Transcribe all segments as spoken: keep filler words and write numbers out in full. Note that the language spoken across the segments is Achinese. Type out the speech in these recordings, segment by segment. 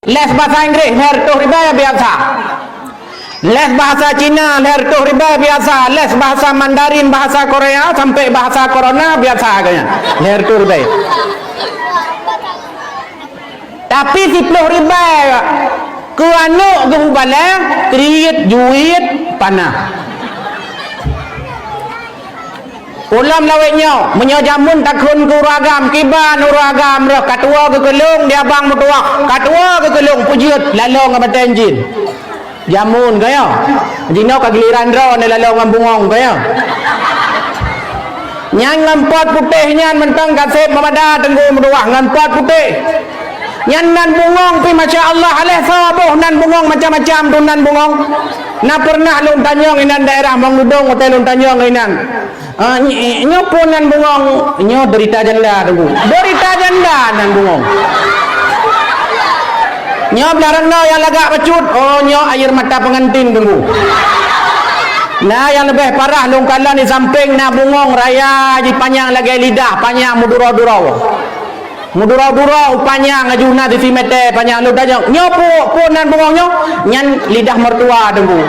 Les bahasa Inggréh lhèe reutôh ribèe biasa. Les bahasa Cina lhèe reutôh ribèe biasa. Les bahasa Mandarin, bahasa Korea sampai bahasa corona biasa geuh nyan. Lhèe reutôh ribèe. Tapi siplôh ribèe keu aneuk geuh mubalèe, kriet, juet, panah. Ulôn lawét nyoe, meunyoe jameun takheun keu ureueng agam, kiban ureueng agam rôh ka tuwoe geukeulong di abang meutuwah, ka tuwoe geukeulong peujeuet laloe ngon batèe jin. Jameun kaya. Jinoe ka giliran droeneuh laloe ngon bungöng kaya. Nyan ngon pot putéh nyan mantong ka sép meumada teungku meutuwah ngon pot putéh. Nyan nan bungöng pih masya Allah, aléh soe boh nan bungöng macam-macam tu nan bungöng. Na peureunah lôn tanyong inan daerah Meungludong, watèe lôn tanyong inan. Ah, ny-, nyoe peue nan bungöng? Nyoe derita janda, Teungku. Derita janda nan bungöng. Nyoe blah reunoe nyang lagak bacut, oh, nyoe air mata pengantin, Teungku. Na nyang leubeh parah lôn kalon di sampéng na bungöng raya jipanyang lagèe lidah, panyang meuduro-duro. Meuduro-duro panyang laju na sisi mètè panyang lôn tanyong, "Nyoe peue, peue nan bungöng nyoe?" "Nyan lidah mertua, Teungku."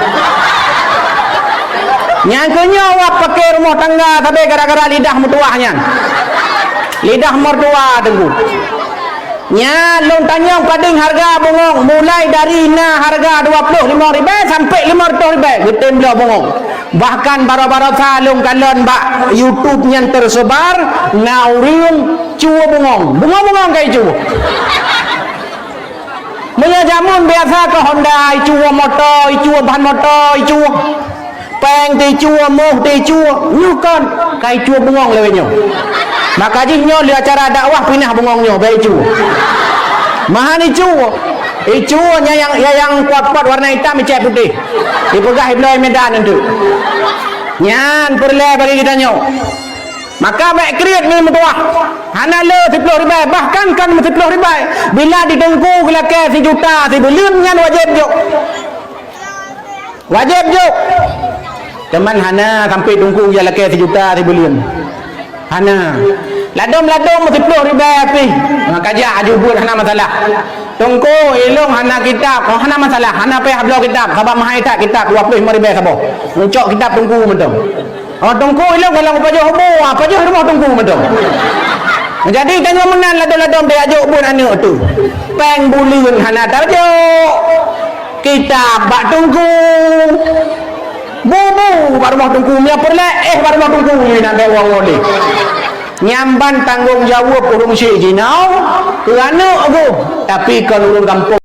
Nyan keuh nyoe awak paké rumoh tangga sabe gara-gara lidah meutuwah nyan. Lidah mertua, Teungku. Nyan lôn tanyong padum hareuga bungöng, mulai dari na hareuga dua ploh limong ribèe sampai limong reutôh ribèe geutem bloe bungöng. Bahkan baroe-baroe sa lôn kalon bak YouTube nyan teuseubar, na ureueng cue bungöng. Bungöng-bungöng ka icue. Meunyoe jameun biasa keu Honda icue, moto icue, ban moto icue, péng teuicue, moh teuicue, nyoe kon ka icue bungöng lawét nyoe. Maka jih nyoe lé acara dakwah pinah bungöng nyoe bèk icue. Meuhan icue. Icue nyan nyang, nyang, nyang pot-pot warna itam icèt putéh. Ipeugah ibloe Medan enteuk. Nyan peureulèe bagi geutanyoe. Maka bèk kriet ngon meutuwah. Hana le siploh ribèe, bahkan kon siploh ribèe. Bila di teungku geulakèe sijuta sibuleuen nyan wajéb jok. Wajéb jok. Cuman hana sampai teungku jak lakèe sijuta sibuleuen. Hana. Ladôm-ladôm siploh ribèe pih. Maka jak aju buet hana masalah. Teungku, ilôn hana kitab, oh, hana masalah, hana payah bloe kitab, sabab mahai that kitab dua ploh limong ribèe saboh. Neucok kitab teungku mantong. Oh, teungku ilôn kalau pajoh bu, ah, pajoh rumoh teungku mantong. Jadi tanyoe meunan ladôm-ladôm tajok buet aneuk tu. Péng buleuen hana tajok. Kitab bak teungku. Bu-bu bak rumoh teungku, meunyoe peureulèe, eh, bak rumoh teungku, nyan bèk wang-wang lé. Nyan ban tanggông jaweueb ureueng syik jinoe keu aneuk geuh, tapi kon ureueng gampông.